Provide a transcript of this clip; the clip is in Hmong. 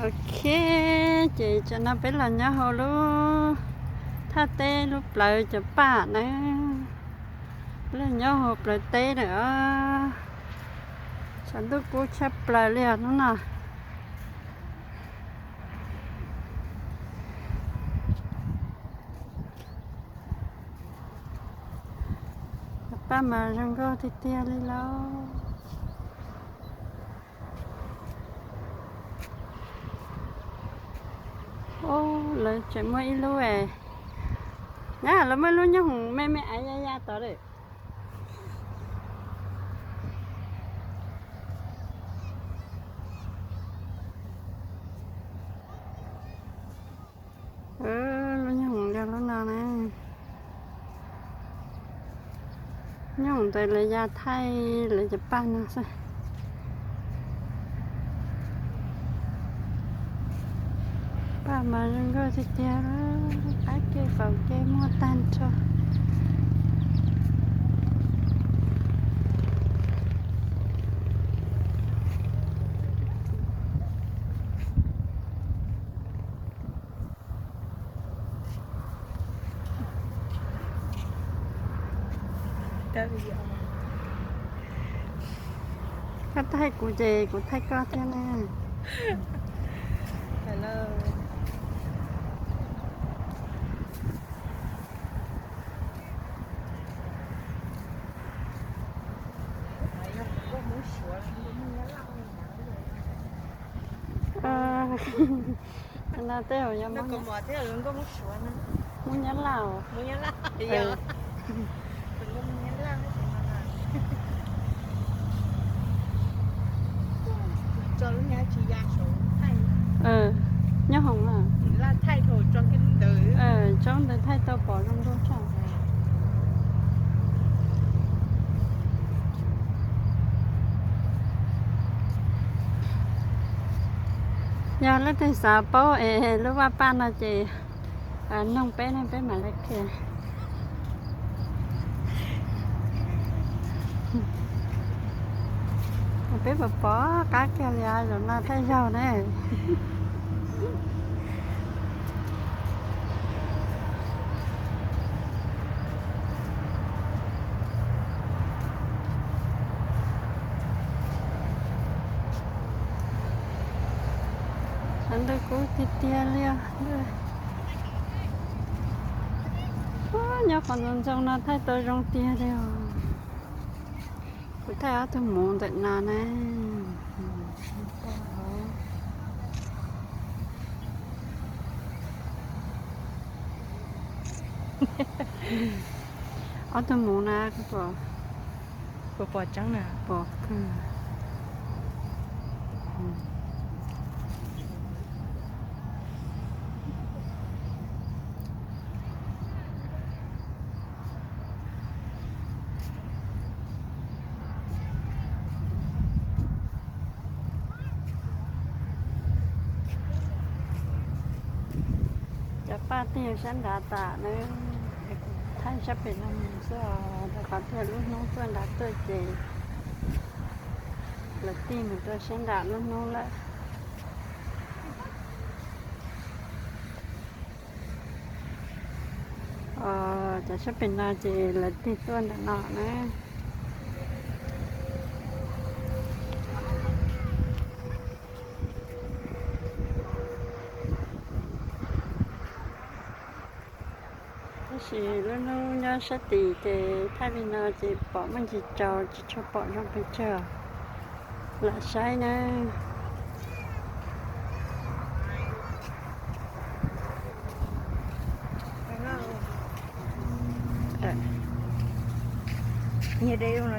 Ok, ces tsam no peb los nyob hauv lub thaj teb lub plawv cov paj na, los nyob hauv plawv teb na. Tshav ntuj kub tshaj plaws li os hnub no. Cov paj mas zoo nkauj tiag tiag li lauj. Lawv tseem muaj ib lub, nyab lawv muaj ib lub nyob hoom me me aiv ya ya tod lawm. Lub nyob hoom li lub no na. Nyob hoom ntawd lawv ya thaij lawv cov paj no xwb. Paj mas zoo nkauj tiag tiag, qab ke faus ke muaj tag nrho. Koj thaij kuv ces kuv thaij koj thiab na. No tej zaum yog Hmoob Nyab Laj. Nyob hoom na. Tsob ntawd thaij tau pom zoo nkauj tshaj. Yog leej twg xav paub es lub vaj paj no ces noog peb ne peb mam li qhia. Peb puas pom qab kiag li zaum no thaij zaug ne. Tshav ntuj kub tiag tiag li os. Nyob qhov ntxoov ntxoo no thaij tau zoo tiag li os. Kuv thaij ob tug muv ntawm no na. Ob tug muv na, kuv pom tseeb na, pom kawg. Cov paj tig sab nrad tas na, thaij sab pem no mus xwb os, rau qhov tiag lub hnub tuaj nrad tuaj ces lawv tig mus rau sab nram lub hnub lawm. Cov sab pem no ces lawv tig tuaj ntawm no na. Tab sis lub hnub nyob sab tid ces thaij li no ces pom muaj ntsis tsaus tsis tshua pom zoo pes tsawg. Lam saib na. Nyias de no